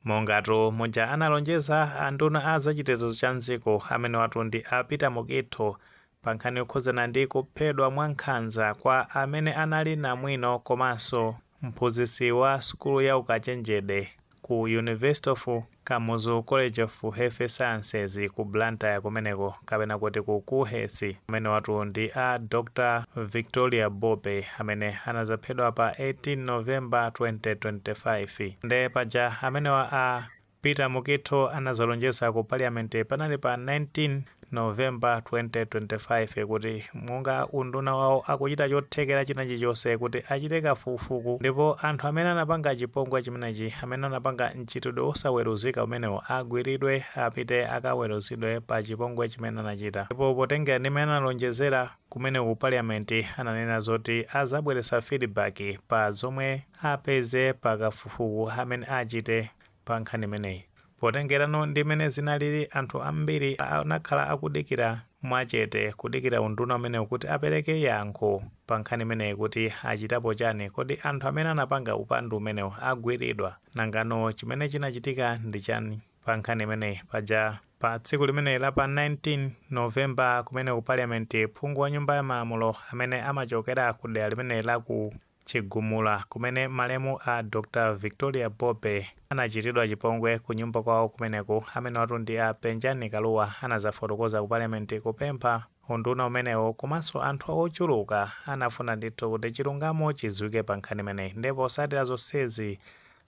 Mongatu muja analonjeza anduna a zachitetezo cha mdziko amenewatu ndi a Peter Mukhito pa nkhani yokhudzana ndi kuphedwa mwa nkhanza kwa amene anali namwino komanso mphunzitsi wa sukulu ya ukachenjede ku University of Kamuzu College of Health Sciences ku Blantyre kumeneko, kapena kuti ku KUHeS, amenewatu ndi a Dr Victoria Bope amene anazaphedwa pa 18 November 2025. Nde paja amenewa a Peter Mukhito anazalonjeza ku Parliament panali pa 19 November 2025 kuti monga unduna wawo akuchita chothekera china chilichonse kuti achite kafukufuku, ndipo anthu amene anapanga chipongwe chimenechi, amene anapanga mchitidwe osaweruzika umenewo, agwiridwe, apite akaweruzidwe pa chipongwe chimene anachita. Ndipo potengera ndi mmene analonjezera kumene ku Parliament, ananena zoti azabweretsa feedback pa zomwe apeze pa kafukufuku amene achite pa nkhani imeneyi. Potengerano ndi mmene zinalili, anthu ambiri anakhala akudikira mwachete, kudikira unduna umenewu kuti apereke yankho pa nkhani imeneyi, kuti achitapo chani. Kodi anthu amene anapanga upandu umenewu agwiridwa? Nangano chimene chinachitika ndi chani pa nkhani imeneyi? Paja pa tsiku limeneyi la pa 19 November kumene ku Parliament, phungu wa Nyumba ya Malamulo amene amachokera ku dera limeneyi la ku Chigumula kumene malemu a Dr Victoria Bope anachitidwa chipongwe ku nyumba kwawo kumeneku, amenewatu ndi a Penjani Kaluwa, anazafotokoza ku Parliament kupempha unduna umenewo, komanso anthu ochuluka anafuna ndithu kuti chilungamo chidziwike pa nkhani imeneyi. Ndipo potsatira zonsezi,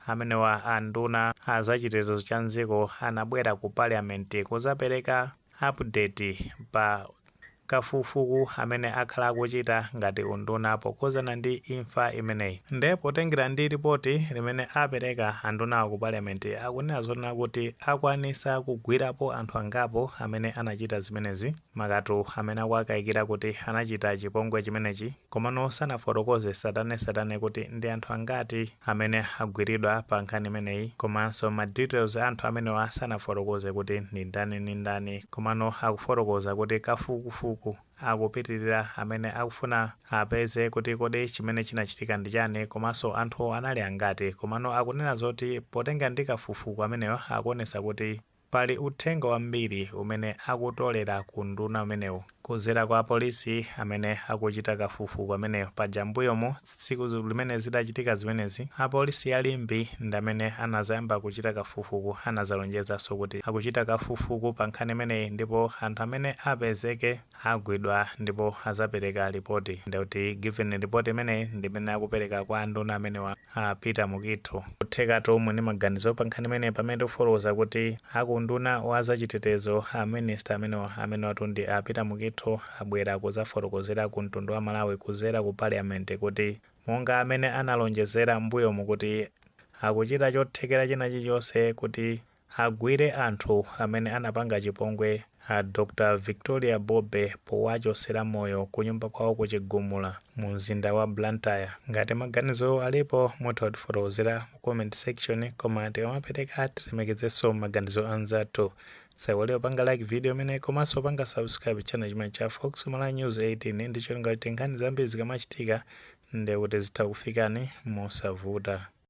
amenewa a nduna a zachitetezo cha mdziko anabwera ku Parliament kuzapereka update pa kafukufuku amene akhala akuchita ngati unduna pokhuzana ndi imfa imeneyi. Nde potengera ndi ripoti limene apereka andunawo ku Parliament, akunena zonena kuti akwanisa kugwirapo anthu angapo amene anachita zimenezi, makatu amene akuwakayikira kuti anachita chipongwe chimenechi, komano sanafotokoze tsatanetsatane kuti ndi anthu angati amene agwiridwa pa nkhani imeneyi, komanso ma details a anthu amenewa sanafotokoze kuti ndi ndani ndi ndani. Komano akufotokoza kuti kafukufuku akupitirira amene akufuna apeze kuti kodi chimene chinachitika ndi chani, komanso anthu anali angati. Komano akunena zoti potenga ndi kafukufuku ameneyo akuonesa kuti pali uthenga wambiri umene akutolera ku nduna umenewu kuzera kwa apolisi amene akuchita kafukufuku ameneyo. Paja mbuyomu, tsiku limene zidachitika zimenezi, apolisi ya Limbe ndi amene anazayamba kuchita kafukufuku, anazalonjezanso kuti akuchita kafukufuku pa nkhani imeneyi, ndipo anthu amene apezeke agwidwa ndipo azapereka ripoti. Ndikuti given ripoti imeneyi ndi imene akupereka kwa anduna amenewa a Peter Mukhito. Kuthekatu muli maganizo pa nkhani imeneyi, pamene tikufotokoza kuti akunduna wa zachitetezo, a minister amenewa, amenewatu ndi a Peter Mukhito, abwera kuzafotokozera ku mtundu wa Malawi kuzera ku Parliament kuti monga amene analonjezera mbuyomu kuti akuchita chothekera china chilichonse kuti agwire anthu amene anapanga chipongwe a Dr Victoria Bobe powachosera moyo kunyumba kwawo ku Chigumula mu mzinda wa Blantyre. Ngati maganizo alipo, mutha kutifotokozera mu comment section, koma tikamapereka tilemekezenso maganizo anzathu. Saiwale panga like video imene, komanso panga subscribe channel chimene cha Fox Malawi News 18, ndi cholinga kuti nkhani zambiri zikamachitika ndekuti zitha kufikani mosavuta.